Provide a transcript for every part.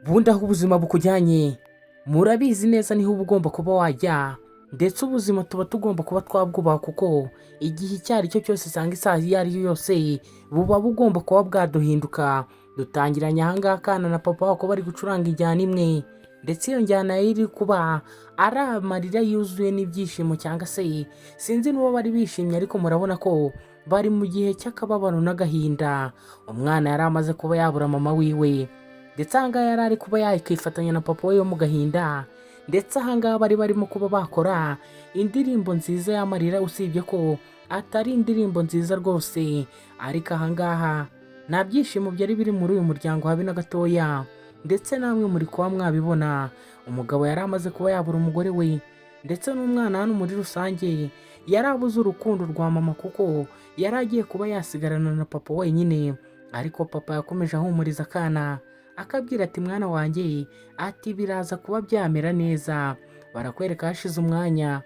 Ubundi aho ubuzima bukujyanye, murabizi neza, niho uba ugomba kuba wajya. Ndetse ubuzima tuba tugomba kuba twabwubaha, kuko igihe icyo ari cyo cyose cyangwa isaha iyo ari yo yose buba bugomba kuba bwaduhinduka. Dutangiranye ahangaha akana na papa wako bari gucuranga injyana imwe, ndetse iyo njyana iri kuba ari amarira yuzuye n'ibyishimo, cyangwa se sinzi n'uwo bari bishimye, ariko murabona ko bari mu gihe cy'akababaro n'agahinda. Umwana yari amaze kuba yabura mama wiwe, ndetse ahangaha yari ari kuba yakifatanya na papa we mu gahinda. Ndetse ahangaha bari barimo kuba bakora indirimbo nziza y'amarira, usibye ko atari indirimbo nziza rwose, ariko ahangaha nta byishimo byari biri muri uyu muryango habe na gatoya. Ndetse namwe muri kuba mwabibona, umugabo yari amaze kuba yabura umugore we, ndetse n'umwana hano muri rusange yari abuze urukundo rwa mama, kuko yari agiye kuba yasigarana na papa wenyine. Ariko papa yakomeje ahumuriza akana, akabwira ati: "Mwana wanjye," ati, "biraza kuba byamera neza." Barakwereka hashize umwanya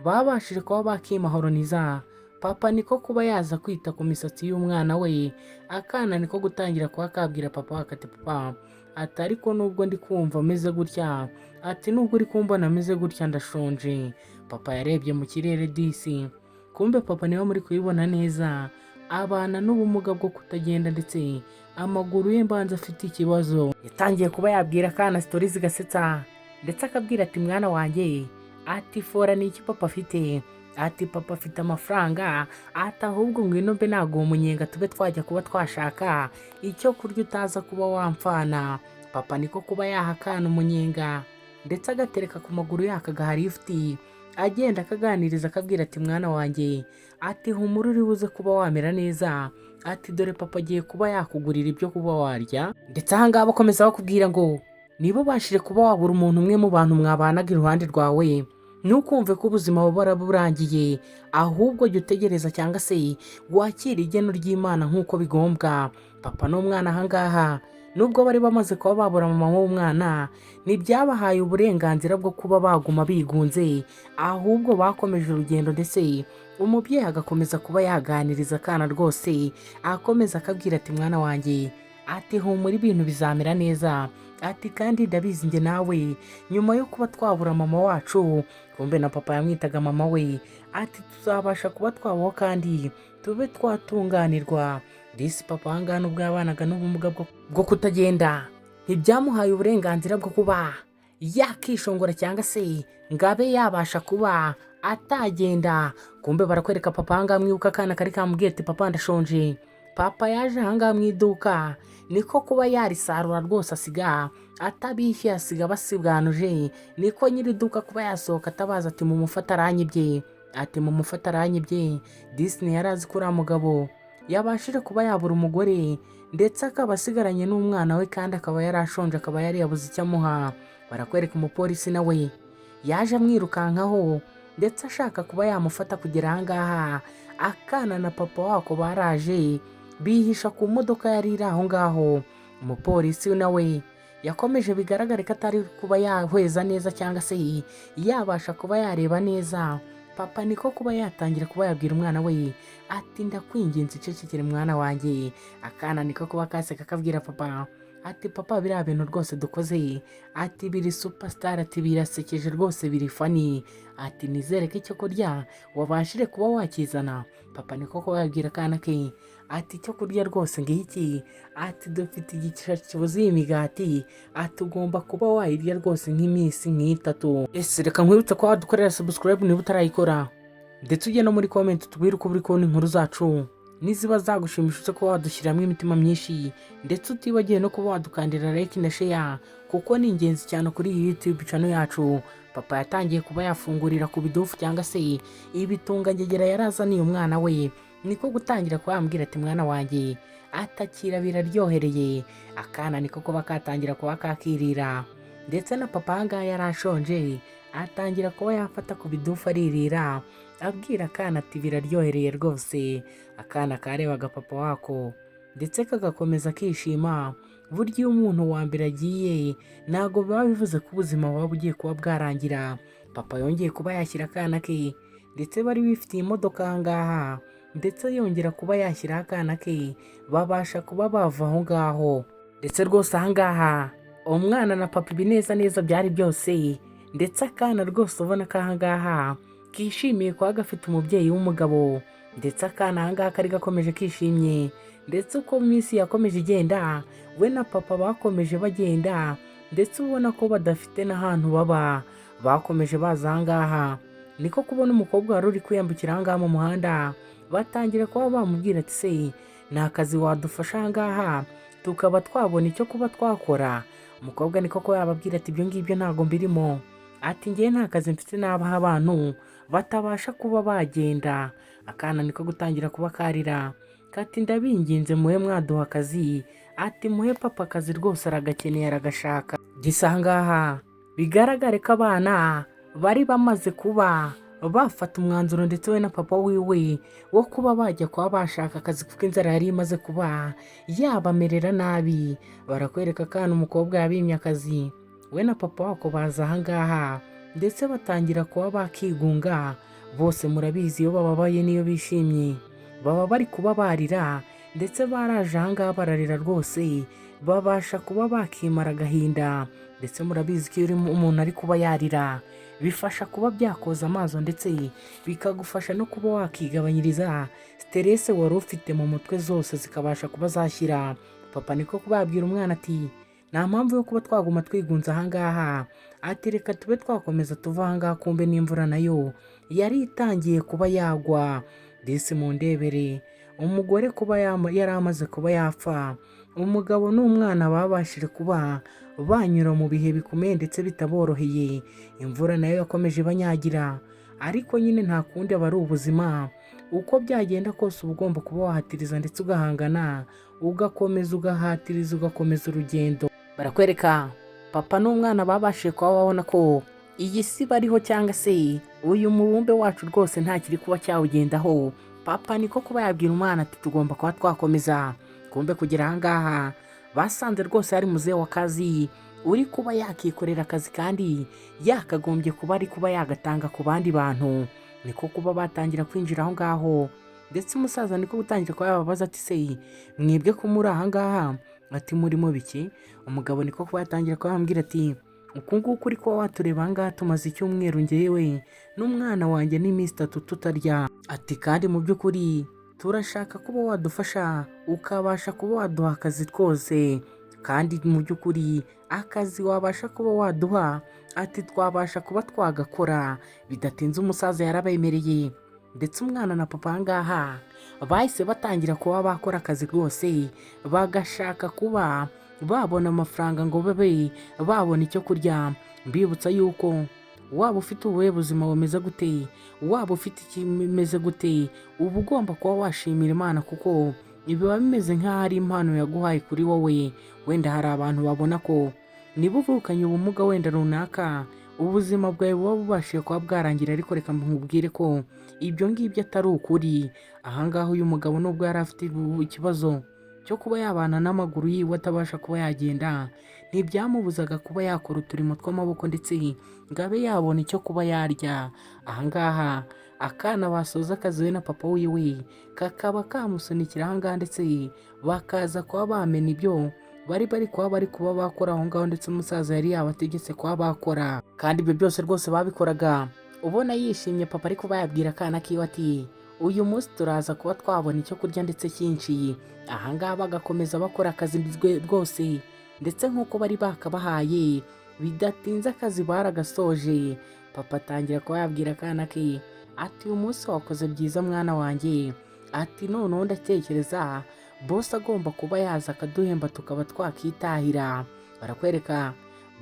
babashije kuba bakimahoroniza, papa niko kuba yaza kwita ku misatsi y'umwana we. Akana niko gutangira kuba kabwira papa, ati: "Papa," ati, "ariko nubwo ndi kumva ameze gutya," ati, "nubwo uri kumbona ameze gutya, ndashonje." Papa yarebye mu kirere disi, kumbe papa, niba muri kubibona neza, abana n'ubumuga bwo kutagenda, ndetse amaguru ye mbanza afite ikibazo. Yatangiye kuba yabwira akana story zigasetsa, ndetse akabwira ati: "Mwana wanjye," ati, "fora ni iki papa afite?" Ati: "Papa afite amafaranga." Ati: "Ahubwo ngwino mbe naguha umunyenga, tube twajya kuba twashaka icyo kurya, utaza kuba wamfana." Papa niko kuba yaha akana umunyenga, ndetse agatereka ku maguru yako, agaha lifuti, agenda akaganiriza, akabwira ati: "Mwana wanjye," ati, "humura, uri buze kuba wamera neza." Ati: "Dore papa agiye kuba yakugurira ibyo kuba warya." Ndetse ahangaha bakomeza bakubwira ngo niba ubashije kuba wabura umuntu umwe mu bantu mwabanaga iruhande rwawe, ntukumve ko ubuzima buba burangiye, ahubwo jya utegereza cyangwa se wakire igeno ry'Imana nk'uko bigombwa. Papa n'umwana ahangaha, nubwo bari bamaze kuba babura mama w'umwana, ntibyabahaye uburenganzira bwo kuba baguma bigunze, ahubwo bakomeje urugendo, ndetse umubyeyi agakomeza kuba yaganiriza akana rwose, akomeza akabwira ati: "Mwana wanjye," ati, "humura, ibintu bizamera neza." Ati: "Kandi ndabizi, njye nawe nyuma yo kuba twabura mama wacu," kumbe na papa yamwitaga mama we, ati, "tuzabasha kuba twabaho kandi tube twatunganirwa." Disi papa ahangaha, nubwo yabanaga n'ubumuga bwo kutagenda, ntibyamuhaye uburenganzira bwo kuba yakishongora cyangwa se ngo abe yabasha kuba atagenda. Kumbe barakwereka papa ahangaha, mwibuka akana kari kamubwiye ati: "Papa, ndashonje." Papa yaje ahangaha mu iduka, niko kuba yarisarura rwose, asiga atabishyuye, asiga basibwanuje. Niko nyiri iduka kuba yasohoka atabaza ati: "Mumufate, aranyibye!" Ati: "Mumufate, aranyibye!" Disney yari azi ko uriya mugabo yabashije kuba yabura umugore, ndetse akaba asigaranye n'umwana we, kandi akaba yari ashonje, akaba yari yabuze icyo amuha. Barakwereka umupolisi nawe yaje amwirukankaho, ndetse ashaka kuba yamufata. Kugera ahangaha akana na papa wako baraje bihisha ku modoka yari iri aho ngaho. Umupolisi nawe yakomeje bigaragare ko atari kuba yahweza neza cyangwa se yabasha kuba yareba neza. Papa niko kuba yatangira kuba yabwira umwana we ati: "Ndakwinginze, icecekere mwana wanjye." Akana niko kuba kaseka, akabwira papa ati: "Papa, biriya bintu rwose dukoze," ati, "biri superstar," ati, "birasekeje rwose, biri funny." Ati: "Nizere ko icyo kurya wabashije kuba wakizana." Papa niko kuba yabwira akana ke ati: "Icyo kurya rwose ngiki," ati, "dufite igishashi cyuzuye imigati," ati, "ugomba kuba wayirya rwose nk'iminsi nk'itatu." Ese reka nkwibutse ko wadukorera subscribe niba utarayikora, ndetse ujye no muri comment tubwire uko uri kubona inkuru zacu, niziba zagushimisha uze kuba wadushyiramo imitima myinshi, ndetse utibagiwe no kuba wadukandira like na share, kuko ni ingenzi cyane kuri iyi YouTube channel yacu. Papa yatangiye kuba yafungurira ku bidufu cyangwa se ibitungangegera yari azaniye umwana we, niko gutangira kuba yambwira ati: "Mwana wanjye," atakira, "biraryohereye." Akana niko kuba katangira kuba kakirira, ndetse na papa ahangaha yari ashonje, atangira kuba yafata ku bidufu aririra, abwira akana ati: "Biraryohereye rwose." Akana karebaga papa wako ndetse kagakomeza kishima. Burya iyo umuntu wa mbere agiye, ntabwo biba bivuze ko ubuzima buba bugiye kuba bwarangira. Papa yongeye kuba yashyira akana ke, ndetse bari bifitiye imodoka ahangaha, ndetse yongera kuba yashyiraho akana ke, babasha kuba bava aho ngaho. Ndetse rwose ahangaha Umwana na papa ibineza neza byari byose, ndetse akana rwose ubona ko ahangaha kishimiye kuba gafite umubyeyi w'umugabo. Ndetse akana ahangaha kari gakomeje kishimye, ndetse uko iminsi yakomeje igenda, we na papa bakomeje bagenda, ndetse ubona ko badafite n'ahantu baba. Bakomeje baza ahangaha, niko kubona umukobwa wari uri kwiyambukira ahangaha mu muhanda, batangira kuba bamubwira ati: "Se ni akazi wadufasha ahangaha tukaba twabona icyo kuba twakora?" Umukobwa niko kuba yababwira ati: "Ibyo ngibyo ntabwo mbirimo," ati: "Ngewe nta kazi mfite nabaha abantu batabasha kuba bagenda." Akana niko gutangira kuba karira kati: "Ndabinginze, muhe mwaduha akazi," ati: "Muhe papa akazi rwose, aragakeneye, aragashaka." Gisa ahangaha bigaragare ko abana bari bamaze kuba bafata umwanzuro, ndetse we na papa wiwe, wo kuba bajya kuba bashaka akazi, kuko inzara yari imaze kuba yabamerera nabi. Barakwereka akana umukobwa yabimye akazi, we na papa wako baza ahangaha, ndetse batangira kuba bakigunga. Bose murabizi, iyo bababaye n'iyo bishimye baba bari kuba barira, ndetse baraje ahangaha bararira rwose, babasha kuba bakimara agahinda. Ndetse murabizi ko iyo umuntu ari kuba yarira bifasha kuba byakoza amaso, ndetse bikagufasha no kuba wakigabanyiriza stress wari ufite mu mutwe, zose zikabasha kuba zashyira. Papa niko kuba yabwira umwana ati: "Nta mpamvu yo kuba twaguma twigunze ahangaha," ati: "Reka tube twakomeza tuva ahangaha." Kumbe n'imvura nayo yari itangiye kuba yagwa. Disi mu ndebere umugore kuba yari amaze kuba yapfa, umugabo n'umwana babashije kuba banyura mu bihe bikomeye ndetse bitaboroheye. Imvura nayo yakomeje ibanyagira, ariko nyine nta kundi, aba ari ubuzima. Uko byagenda kose uba ugomba kuba wahatiriza ndetse ugahangana, ugakomeza ugahatiriza, ugakomeza urugendo. Barakwereka papa n'umwana babashije kuba babona ko iyi si bariho, cyangwa se uyu mubumbe wacu rwose nta kiri kuba cyawugendaho. Papa niko kuba yabwira umwana ati: "Tugomba kuba twakomeza." Kumbe kugera ahangaha basanze rwose hari muzehe w'akazi uri kuba yakikorera akazi, kandi yakagombye kuba ari kuba yagatanga ku bandi bantu. Niko kuba batangira kwinjira aho ngaho, ndetse umusaza niko gutangira kuba yababaza ati: "Se mwebwe ko muri aha ngaha," ati: "murimo biki?" Umugabo niko kuba yatangira kuba yambwira ati: "Uku nguku uri kuba watureba aha ngaha, tumaze icyumweru ngewe n'umwana wanjye n'iminsi 3 tutarya," ati: "kandi mu by'ukuri turashaka kuba wadufasha, ukabasha kuba waduha akazi twose, kandi mu by'ukuri akazi wabasha kuba waduha," ati: "twabasha kuba twagakora." Bidatinze umusaza yarabemereye, ndetse umwana na papa aha ngaha bahise batangira kuba bakora akazi rwose, bagashaka kuba babona amafaranga ngo babe babona icyo kurya. Mbibutsa yuko waba ufite ubuhe buzima bumeze gute, waba ufite ikimeze gute, uba ugomba kuba washimira Imana, kuko biba bimeze nk'aho ari impano yaguhaye kuri wowe. Wenda hari abantu babona ko niba uvukanye ubumuga wenda runaka, ubuzima bwawe buba bubashije kuba bwarangira, ariko reka nkubwire ko ibyo ngibyo atari ukuri. Ahangaha uyu mugabo, nubwo yari afite ikibazo cyo kuba yabana n'amaguru yiwe atabasha kuba yagenda, ntibyamubuzaga kuba yakora uturimo tw'amaboko, ndetse ngo abe yabona icyo kuba yarya. Ahangaha akana basoza akazi we na papa wiwe, kakaba kamusunikira ahangaha, ndetse bakaza kuba bamena ibyo bari kuba bakora aho ngaho, ndetse umusaza yari yabategetse kuba bakora. Kandi ibyo byose rwose babikoraga ubona yishimye. Papa ari kuba yabwira akana kiwe ati: "Uyu munsi turaza kuba twabona icyo kurya ndetse cyinshi." Ahangaha bagakomeza bakora akazi rwose, ndetse nk'uko bari bakabahaye. Bidatinze akazi baragasoje. Papa atangira kuba yabwira akana ke ati: "Uyu munsi wakoze byiza, mwana wanjye," ati: "noneho ndatekereza boss agomba kuba yaza akaduhemba tukaba twakitahira." Barakwereka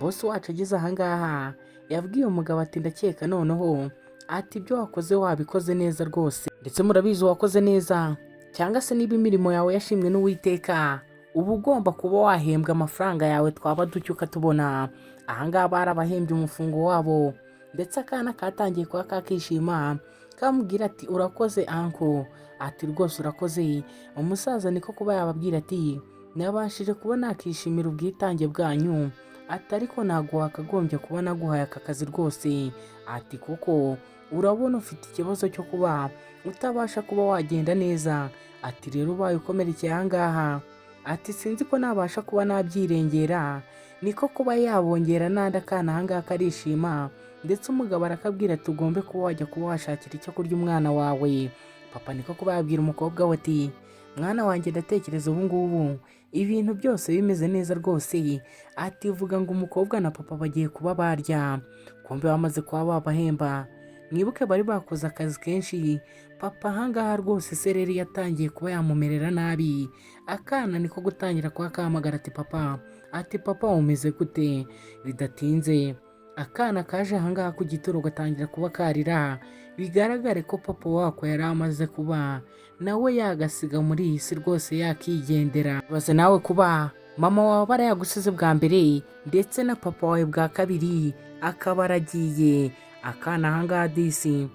boss wacu ageze ahangaha yabwiye umugabo ati: "Ndakeka noneho," ati: "ibyo wakoze wabikoze neza rwose." Ndetse murabizi, wakoze neza cyangwa se niba imirimo yawe yashimwe n'Uwiteka, uba ugomba kuba wahembwa amafaranga yawe, twaba ducyo ukatubona. Ahangaha barabahembye umufungo wabo, ndetse akana katangiye kuba kakishima, kamubwira ati: "Urakoze uncle," ati: "rwose urakoze." Umusaza niko kuba yababwira ati: "Nabashije kuba nakishimira ubwitange bwanyu," ati: "ariko ntabwo wakagombye kuba naguhaye aka kazi rwose," ati: "kuko urabona ufite ikibazo cyo kuba utabasha kuba wagenda neza," ati: "rero ubaye ukomerekeye aha ngaha," ati: "sinzi ko nabasha kuba nabyirengera." Niko kuba yabongera n'andi. Akana ahangaha karishima, ndetse umugabo arakabwira ati: "Ugombe kuba wajya kuba washakira icyo kurya umwana wawe." Papa niko kuba yabwira umukobwa we ati: "Mwana wanjye, ndatekereza ubu ngubu ibintu byose bimeze neza rwose." Ati: "Vuga ngo umukobwa na papa bagiye kuba barya." Kumbe bamaze kuba babahemba. Mwibuke bari bakoze akazi kenshi. Papa ahangaha rwose sereri yatangiye kuba yamumerera nabi. Akana niko gutangira kuba kahamagara ati: "Papa," ati: "Papa, umeze gute?" Bidatinze akana kaje ahangaha ku gituro, gatangira kuba karira. Bigaragare ko papa wako yari amaze kuba nawe yagasiga muri iyi si rwose, yakigendera. Baze nawe kuba mama wawe barayagusize bwa mbere, ndetse na papa wawe bwa kabiri akaba aragiye. Akana ahangaha disi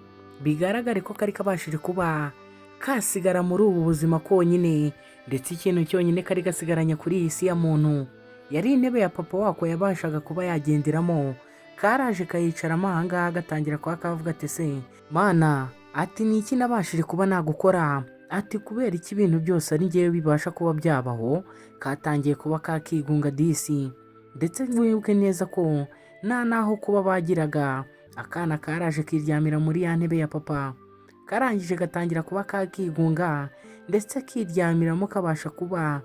bigaragare ko kari kabashije kuba kasigara muri ubu buzima konyine, ndetse ikintu cyonyine kari gasigaranye kuri iyi si ya muntu yari intebe ya papa wako yabashaga kuba yagenderamo. Karaje kayicaramo ahangaha, gatangira kuba kavuga ati: "Se Mana," ati, "ni iki nabashije kuba nagukora?" Ati: "Kubera iki ibintu byose ari ngewe bibasha kuba byabaho?" Katangiye kuba kakigunga disi, ndetse wibuke neza ko nta n'aho kuba bagiraga. Akana karaje kiryamira muri ya ntebe ya papa, karangije gatangira kuba kakigunga, ndetse kiryamiramo kabasha kuba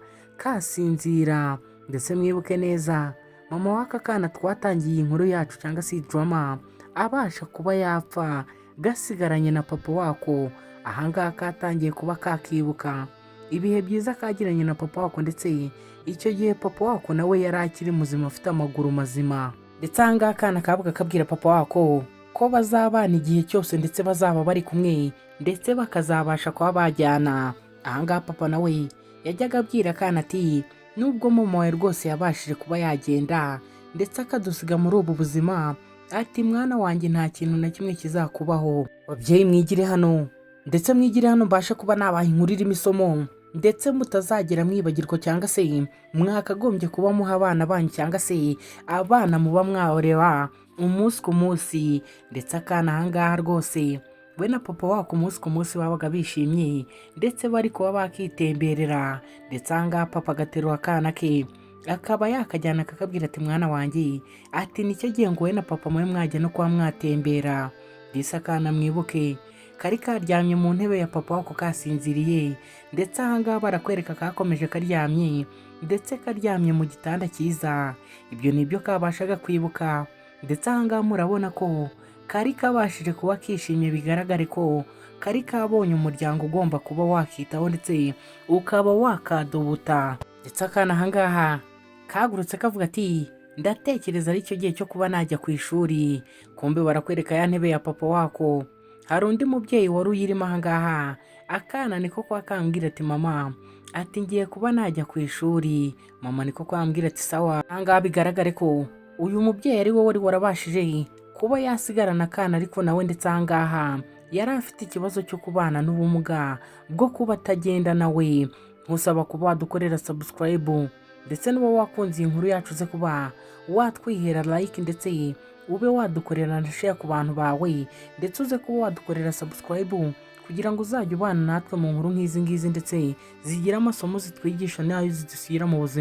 kasinzira. Ndetse mwibuke neza mama w'aka kana twatangiye inkuru yacu cyangwa se drama abasha kuba yapfa gasigaranye na papa wako. Ahangaha katangiye kuba kakibuka ibihe byiza kagiranye na papa wako, ndetse icyo gihe papa wako nawe yari akiri muzima, afite amaguru mazima. Ndetse ahangaha akana kabaga kabwira papa wako ko bazabana igihe cyose, ndetse bazaba bari kumwe, ndetse bakazabasha kuba bajyana. Ahangaha papa nawe yajyaga abwira akana ati: "Nubwo mama wawe rwose yabashije kuba yagenda ndetse akadusiga muri ubu buzima," ati, "mwana wanjye, nta kintu na kimwe kizakubaho." Babyeyi, mwigire hano, ndetse mwigire hano mbashe kuba nabaha inkuru irimo isomo, ndetse mutazagera mwibagirwa, cyangwa se mwakagombye kuba muha abana banyu, cyangwa se abana muba mwareba umunsi ku munsi. Ndetse akana ahangaha rwose we na papa wako umunsi ku munsi babaga bishimye, ndetse bari kuba bakitemberera. Ndetse ahangaha papa agaterura akana ke, akaba yakajyana, akakabwira ati: "Mwana wanjye," ati, "nicyo gihe ngo wowe na papa mube mwajya no kuba mwatembera." Disi akana mwibuke kari karyamye mu ntebe ya papa wako kasinziriye, ndetse ahangaha barakwereka kakomeje karyamye, ndetse karyamye mu gitanda cyiza. Ibyo ni byo kabashaga kwibuka. Ndetse ahangaha murabona ko kari kabashije kuba kishimye, bigaragare ko kari kabonye umuryango ugomba kuba wakitaho ndetse ukaba wakadubuta. Ndetse akana ahangaha kagurutse kavuga ati: "Ndatekereza ari cyo gihe cyo kuba najya ku ishuri." Kumbe barakwereka ya ntebe ya papa wako, hari undi mubyeyi wari uyirimo ahangaha. Akana niko kwa kambwira ati: "Mama," ati, "ngiye kuba najya ku ishuri." Mama niko kwambwira ati: "Sawa." Ahangaha bigaragare ko uyu mubyeyi ari we wari warabashije kuba yasigarana akana, ariko nawe ndetse ahangaha yari afite ikibazo cyo kubana n'ubumuga bwo kuba atagenda nawe. Nkusaba kuba wadukorera subscribe, ndetse n'uba wakunze iyi nkuru yacu uze kuba watwihera like, ndetse ube wadukorera na share ku bantu bawe, ndetse uze kuba wadukorera subscribe kugira ngo uzajye ubana natwe mu nkuru nk'izi ngizi, ndetse zigira amasomo zitwigisha n'ayo zidusigira mu buzima.